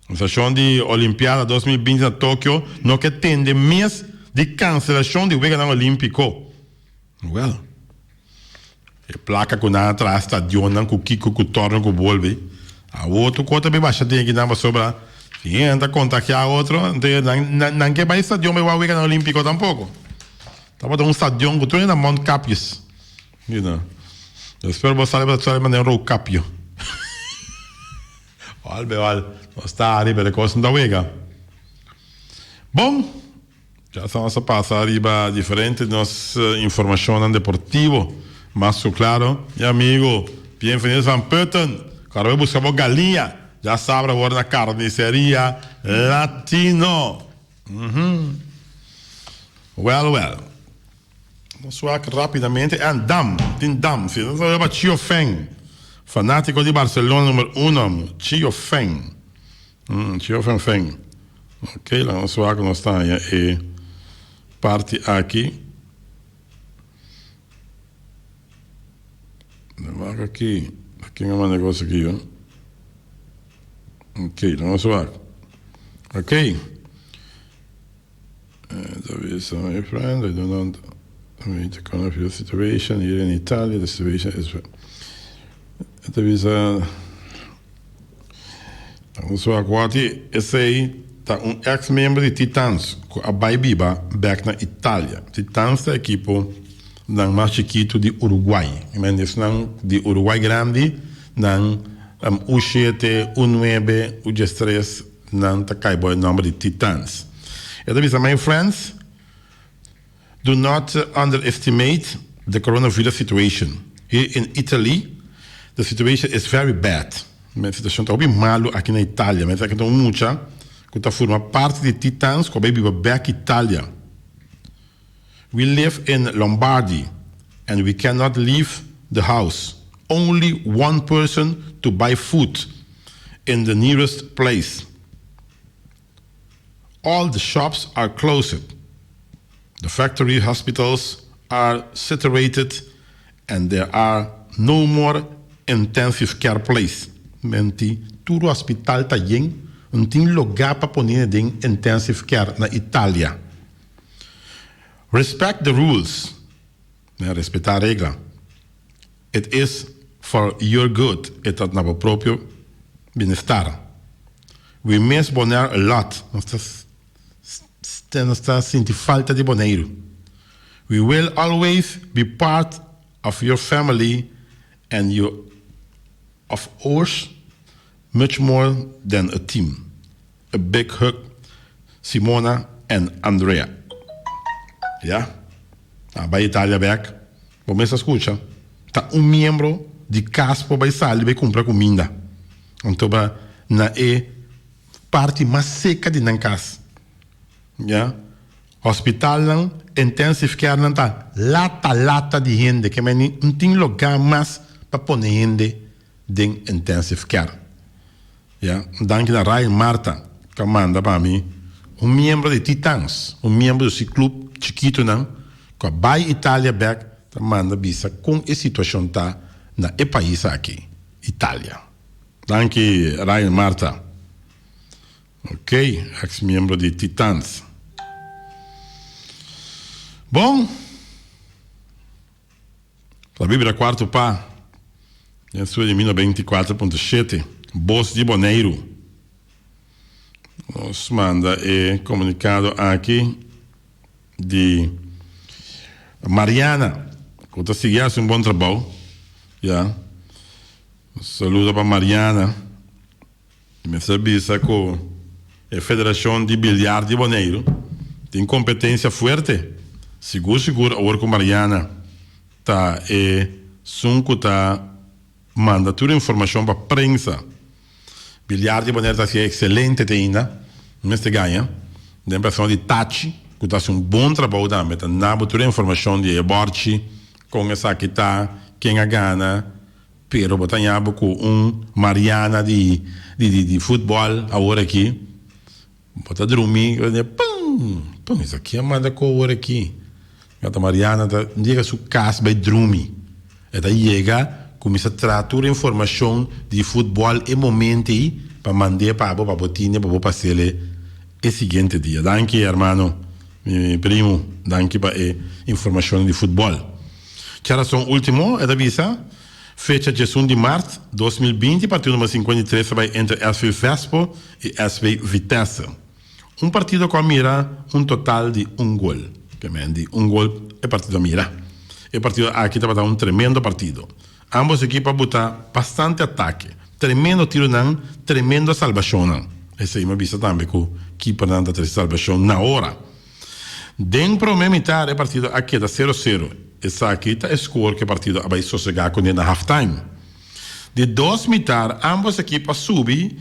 Organisashon di Olimpiada 2020 na Tokio no ke tende mes di kanselashon di Weganan Olímpiko. Wèl, e plaka ku nan a traha stadionnan ku kiko ku tòrno ku bolbe, awor tur kos ta bai basha den akinan pasobra si hende ta kontagiá otro, anto nan nan ke bai stadion bai wak Weganan Olímpiko tampoko. Tabata un stadion ku tur hende na mondkapjes. You know. Espero bo sali bo ta sali manera un roukapio. Wal be wal, nos ta ariba de kos no ta wega. Bon, ya sa nos a pasa ariba diferente nos informashonnan deportivo. Mas ku klaro, mi amigo Bienvenido van Putten, ku ora bo buska bo galiña, ya sabra awor na Carniceria Latino. Well, well. Nos wak rapidamente en dam, tin dam, si nos a pa Chio Feng, fanatico di Barcelona numero uno, Chio Feng, Chio Feng Feng, ok, laga nos wak nos ta haña e parti aki, nos wak aki, ken a manda e cos aki yo, ok, laga nos wak, ok. There my friend, I do not meet the kind of your situation here in Italia, the situation is Ta bisa Nos wak wati esey ta un ex miembro di Titans cu a bay biba bek na Italia. Titans ta ekipo nan mas chikitu di Uruguay. I men esnan di Uruguay grandi nan U shete, U nuebe, U diestres. Nan ta kai bo e nomber di Titans. E ta bisa, My friends, do not underestimate the coronavirus situation. Here in Italy, the situation is very bad. E situacion ta hopi malu aki na Italia. Mester aki ta un mucha cu ta forma parti di Titans cu a bay biba bek Italia. We live in Lombardy and we cannot leave the house. Only one person to buy food in the nearest place. All the shops are closed. The factory hospitals are saturated and there are no more intensive care place. Menti, tur hospital ta yen, no tin lugá pa pone den intensive care na Italia. Respect the rules, respetá regla. It is for your good, e ta na bo propio bienestar. We miss Bonaire a lot, nos ta nos ta sinti falta di Boneiru. We will always be part of your family and you of ours much more than a team. A big hug Simona and Andrea. Ya. A bai Italia bek. Bo mes a scucha. Ta un miembro di cas por bai sali bai cumpra cuminda. Anto ba na e parti mas seca di nan cas. Ya. Hospitalnan, intensive care nan ta lata lata di hende. Ke men no tin loga mas pa pone hende den intensive care. Ya, danki na Ryan Marta. Ku a manda pa mi un miembro di Titans, un miembro di si club chikitonan ku a bai Italia bek ta manda bisa kon e situashon ta na e pais aki, Italia. Danki Ryan Martha. Ok, ex miembro di Titans. Bon. La Biblia kuarto pa den sua di 1924.7, Bos di Boneiru. Nos manda e komunikado aki di Mariana, ku ta sigui hasi un bon trabou. Ya. Saludo pa Mariana. Mester bisa ku e Federashon di Biliar di Boneiru tin kompetensia fuerte. Sigur sigur awor ku Mariana ta e sun ku ta manda tur informashon pa prensa. Biliar di Boneiru ta hasi ekselente te ainda. Mester gaña den persona di Tachi ku ta hasi un bon trabou tambe. Ta nabo tur e informashon di e bòrchi, kon esaki ta, ken a gana. Pero bo ta ña bo ku un Mariana di di di futbòl awor aki, bo ta drumi bo ta pum pum esaki a manda ku awor aki. Ta Mariana ta yega su kas bai drumi, e ta yega kuminsá traha tur informashon di futbòl e momento ei pa mand'é pa bo pa bo tine pa bo pas'el e siguiente dia. Danki hermano, mi primu, danki pa e informashonnan di futbòl. Djarason ultimo, e ta bisa, fecha 11 di mart 2020, partido number 53 ta bai entre SV Vespo i SV Vitesse. Un partido ku a mira un total di un gol. Ke men di un gol e partido a mira. E partido aki tabata un tremendo partido. Ambos ekipo a buta bastante atake. Tremendo tironan, tremendo salbashonnan. Esei mi a bisa tambe ku kipernan ta trese salbashon na ora. Den prome mitar e partido a keda sero sero. Esaki ta e score ku e partido a bai sosegá kuné na halftime. Di dos mitar ambos ekipo a subi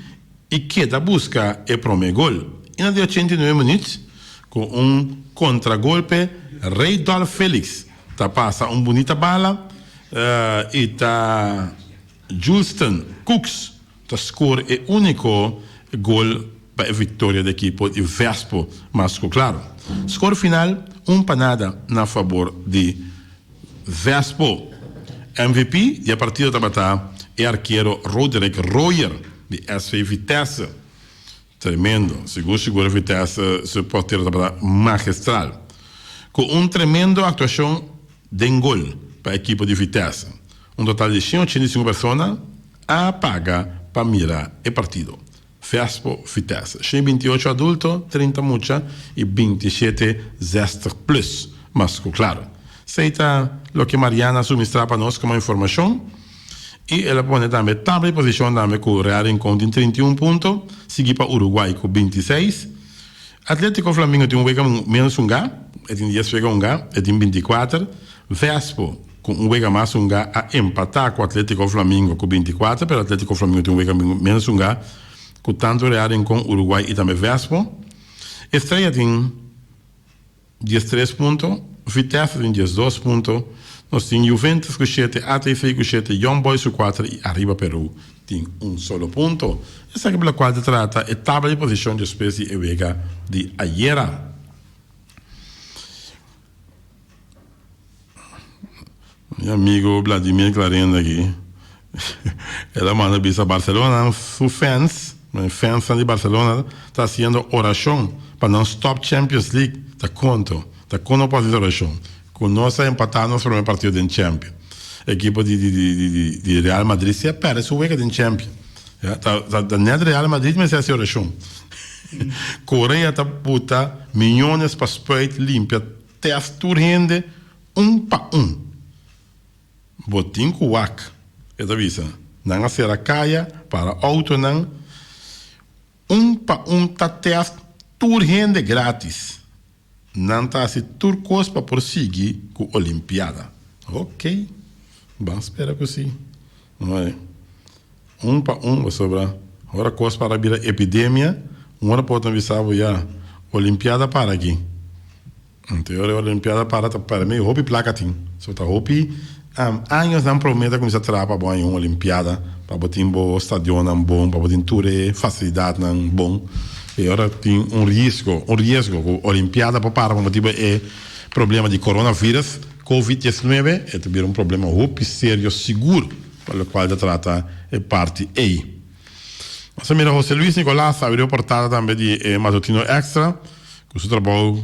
i keda buska e prome gol. I na di 89 minuut ku un kontragolpe Reydolf Felix ta pasa un bunita bala i ta Julston Cooks ta score e unico gol pa e victoria di ekipo di Vespo mas cu claro. Score final un pa nada na fabor di Vespo. MVP di e partido tabata e arquero Roderick Royer di SV Vitesse. Tremendo, sigur sigur Vitesse su portero tabata magistral. Cu un tremendo actuacion den gol pa ekipo di Vitesse. Un total di 185 persona a paga pa mira e partido. Vespo Vitesse, 128 adulto, 30 mucha y 27 zestig plus, mas cu claro. Esey ta loke Mariana a suministra pa nos como informacion y el a pone tambe tabla di posicion tambe cu Real Rincon tin 31 punto, sigui pa Uruguay cu 26. Atletico Flamingo tin un wega menos hunga, e tin dies wega hunga, e tin 24. Vespo ku un wega mas hunga a empatá ku Atletico Flamingo ku 24, pero Atletico Flamingo tin un wega menos hunga ku tantu Real Rincon, Uruguay i tambe Vespo. Estrella tin 13 punto, Vitesse tin 12 punto, nos tin Juventus ku shete, ATV ku shete, Young Boys ku kuater i Arriba Peru tin un solo punto. Esaki pa lokual ta trata e tabla di posishon despues di e wega di ayera. Mi amigo Vladimir Clarenda aki, el a manda bisa Barcelona su fans, fansnan di Barcelona ta haciendo oracion pa nan stop Champions League. Ta conto, ta con no por haci oracion? Cu nos a empata nos primer partido den Champions. Ekipo di di di di Real Madrid si a perde su wega den Champions. Ya, ta ta net Real Madrid mester haci oracion. Korea ta buta miyones pa spuit limpia test tur hende un pa un. Bo tin ku wak, e ta bisa. Nan a sera kaya para outonan un pa un ta test tur hende gratis. Nan ta hasi tur kos pa por sigui ku Olimpiada. Ok, ban spera ku si. Un pa un pasobra ora kos para bira epidemia un ora por ta bisa bo ya olimpiada para aki. Anto e ora e olimpiada para ta para mi hopi plaka tin. So ta hopi años nan prome ta kuminsa traha pa bo haña un olimpiada pa bo tin bo stadionnan bon pa bo tin tur e fasilidatnan bon. E ora tin un riesgo, un riesgo ku Olimpiada por para pa motibu e problema di coronavirus, Covid 19, e ta bira un problema hopi serio sigur pa lokual ta trata e parti ei. Nos a mira Jose Luis Nicolas a abrió portada tambe di e Matutino Extra ku su trabou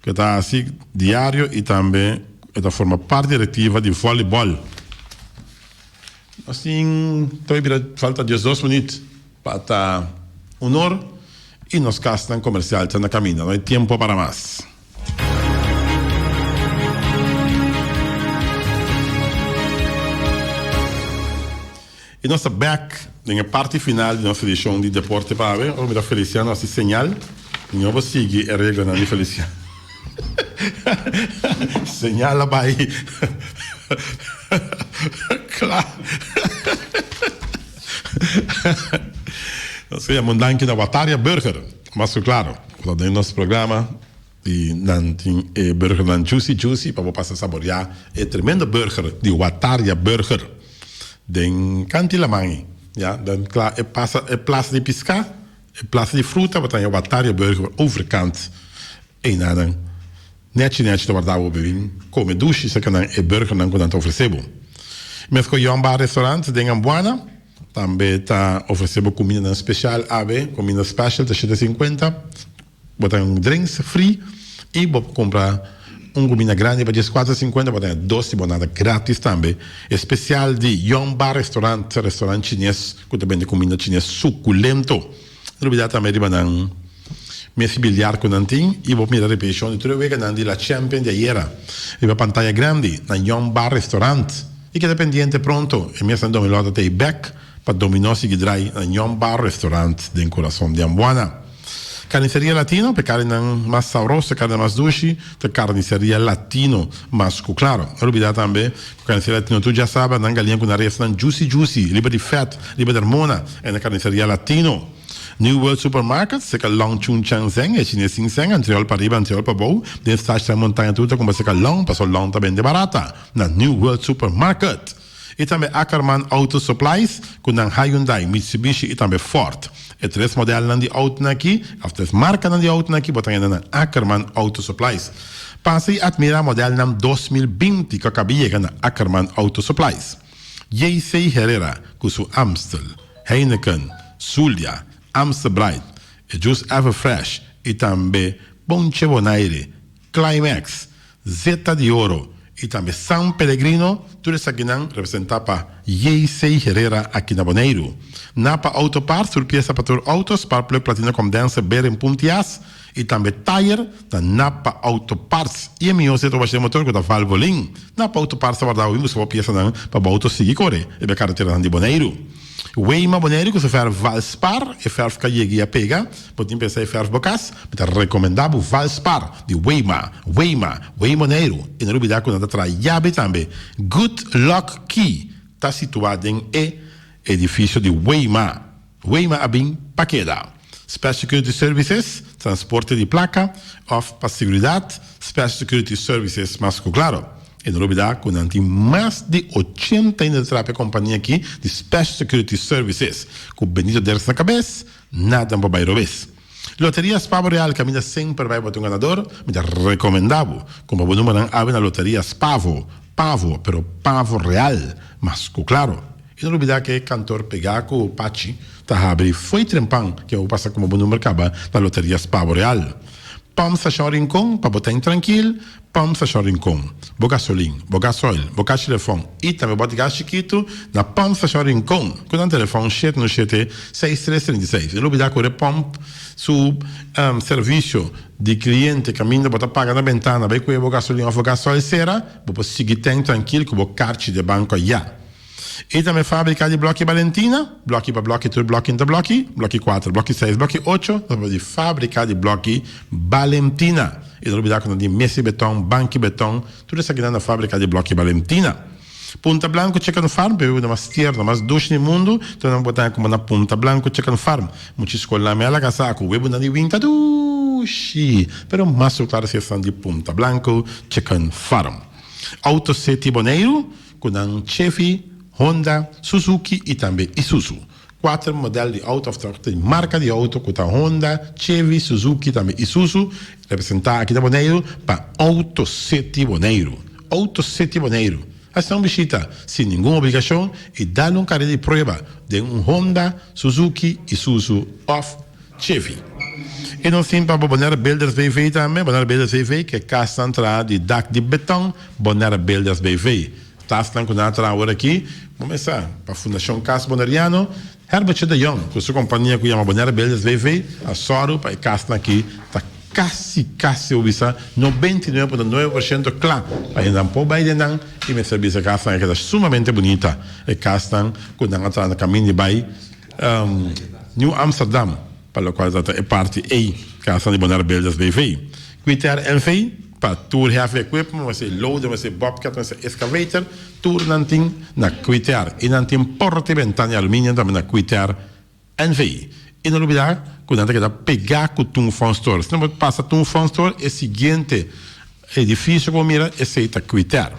ku e ta hasi diario i tambe e ta forma parti direktiva di vòlibòl. Nos tin tawai bira falta diesdos minüt pa ta unor i nos kasnan komersial ta na kaminda. No hay tiempo para mas. I nos ta bek den e parti final di nos edishon di Deporte pa awe. Ora mi ta Feliciano hasi señal, mi no por sigui e reglanan di Feliciano. Señal a bai kla. Nos ke yama un danki na Wataria Burger, mas ku klaro, ku ta den nos programa. I nan tin e burgernan juicy juicy pa bo pasa saboreá e tremendo burger di Wataria Burger den kanti laman. Ya, dan kla e pasa e plasa di piská, e plasa di fruta bo ta haña Wataria Burger overkant einanan. Nechi nechi ta warda bo bin kome dushi serka nan e burgernan ku nan ta ofresé bo. Meskos Yon Bar Restaurant den Ambuana tambe ta ofresé bo kumindanan speshal awe, kuminda special ta 7 i sinkuenta. Bo ta un drinks free y bo por cumpra un cuminda grandi pa 14 i 50, bo ta haña dos limonada gratis tambe. Especial di Yong Bar Restaurant, restaurant chines cu ta bende cuminda chines suculento. No olbida tambe riba nan mesa biliar cu nan tin y bo por mira repeticion di tur e weganan di La Champion di ayera riba pantaya grandi na Yong Bar Restaurant. Y keda pendiente pronto e mesanan dominó ta tey bek pa dominó sigui drai na Yong Bar Restaurant den curason di Ambuana. Carniceria Latino, p'e carninan mas sabroso, e carni mas dushi, ta Carniceria Latino mas cu claro. No lubida tambe cu Carniceria Latino tur djasabra nan galiña cu nan resnan juicy juicy, riba di vet, riba di armona, e na Carniceria Latino. New World Supermarket, cerca Long Chun Chang Zeng, e chines sin seng, antriol pariba, antriol pabou, den Stash Montaña tur ta cumpra cerca Long, paso Long ta bende barata na New World Supermarket. I tambe Ackerman Auto Supplies ku nan Hyundai, Mitsubishi i tambe Ford. E tres modelnan di outonan aki, òf tres markanan di outonan aki bo ta henda na Ackerman Auto Supplies. Pasa i atmirá modelnan 2020 ku a kaba yega na Ackerman Auto Supplies. JC Herrera ku su Amstel, Heineken, Zulia, Amstel Bright, e Juice Everfresh i tambe Ponche Bonaire, Climax, Zeta di Oro y tambe San Pellegrino, tur esakinan representa pa JC Herrera aki na Boneiru. Napa Auto Parts, tur piesa pa tur auto, spark plug, platina, condenser, bearing, puntias y tambe tire na Napa Auto Parts. Y e mihor zeta washi den motor cu ta Valvoline. Napa Auto Parts ta warda bo bin busca bo piesanan pa bo auto sigui core riba e carreteranan di Boneiru. Weima Boneiru cu su verf Valspar, e verf ca yega y a pega. Bo tin pensa e verf bo cas? Mi ta recomenda bo Valspar di Weima, Weima, Weimonneiru. Y no lubida cu nan ta traha yabi tambe. Good Luck Key ta situa den e edificio di Weima. Weima a bin pa keda. Special Security Services, transporte di placa of pa seguridad, Special Security Services mas cu claro. E no lubida cu nan tin mas di 80 hende ta traha pa e compania aki di Special Security Services cu Benito Derks na cabes. Nada no por bai robes. Loteria Spavo Real caminda semper bai bo ta un ganador, mi ta recomenda bo cumpra bo numbernan awe na Loteria Spavo, Pavo, pero Pavo Real, mas cu claro. Y no lubida ke kantor pega cu Pachi ta habri fo'i trempan ke bo pasa cumpra bo number caba na Loteria Spavo Real. Pump Station Rincon pa bo ta intrankil, Pump Station Rincon, bo gasolin, bo gasoil, bo cash telefon y tambe bo gas chikitu na Pump Station Rincon cu nan telefon 717 6336. No lubida cu Repump su servicio di cliente caminda bo ta paga na bentana bay cue bo gasolin of bo gasoil cera, bo por sigui tank trankil cu bo carchi de banco ya. I tambe fábrika di blòki Balentina, blòki pa blòki tur blòki ta blòki, blòki kuater, blòki seis, blòki ocho, nos papia di fábrika di blòki Balentina. I no lubidá ku nan tin mesa di betòn, banki betòn, tur esakinan na fábrika di blòki Balentina. Punta Blanco Chicken Farm, pa e bebida mas tierno, mas dushi di mundu, tur nan por ta kuma na Punta Blanco Chicken Farm. Muchi skolnan mi a laga sa ku webunan di win ta dushi, pero mas su klaro si esnan di Punta Blanco Chicken Farm. Auto City Boneiru. Ku nan Chevy, Honda, Suzuki i tambe Isuzu. Kuater model di outo of ta marka di outo ku ta Honda, Chevy, Suzuki tambe Isuzu representá aki na Boneiru pa Auto City Boneiru. Auto City Boneiru. Hasi un bishita sin ningun obligashon i dal un kare di prueba den un Honda, Suzuki, Isuzu of Chevy. I nos tin pa bo Bonaire Builders BV tambe, Bonaire Builders BV ke kasnan traha di dak di beton, Bonaire Builders BV. Tasnan ku nan a traha awor aki, bo mester sa, pa Fundashon Kas Boneriano, Herbertje de Jong ku su kompania ku yama Bonaire Builders BV a sòru pa e kasnan aki ta kasi kasi bo bisa 99.9% kla pa hendenan por bai den nan i mester bisa e kasnan a keda sumamente bunita. E kasnan ku nan a traha na kaminda di bai New Amsterdam pa lokual ta e parti ei, kasnan di Bonaire Builders BV. Quitair NV pa tur heavy equipment, mester loader, mester bobcat, mester excavator, tur nan tin na Quitair. I nan tin porta i bentana di aluminium tambe na Quitair NV. I no lubida ku nan ta keda pegá ku Toon Fun Store. Si nan por pasa Toon Fun Store, e siguiente edifisio ku bo mira, esei ta Quitair.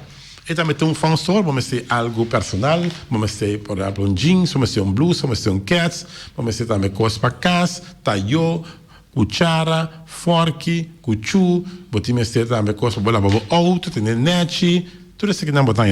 I tambe Toon Fun Store, bo mester algu personal, bo mester por ehèmpel un jeans, bo mester un blusa, bo mester un kèts, bo mester tambe kos pa kas, tayó, Kuchara, fòrki, kuchú, bo tin mester tambe kos pa bo laba bo outo, tene nèchi, tur esakinan bo ta haña.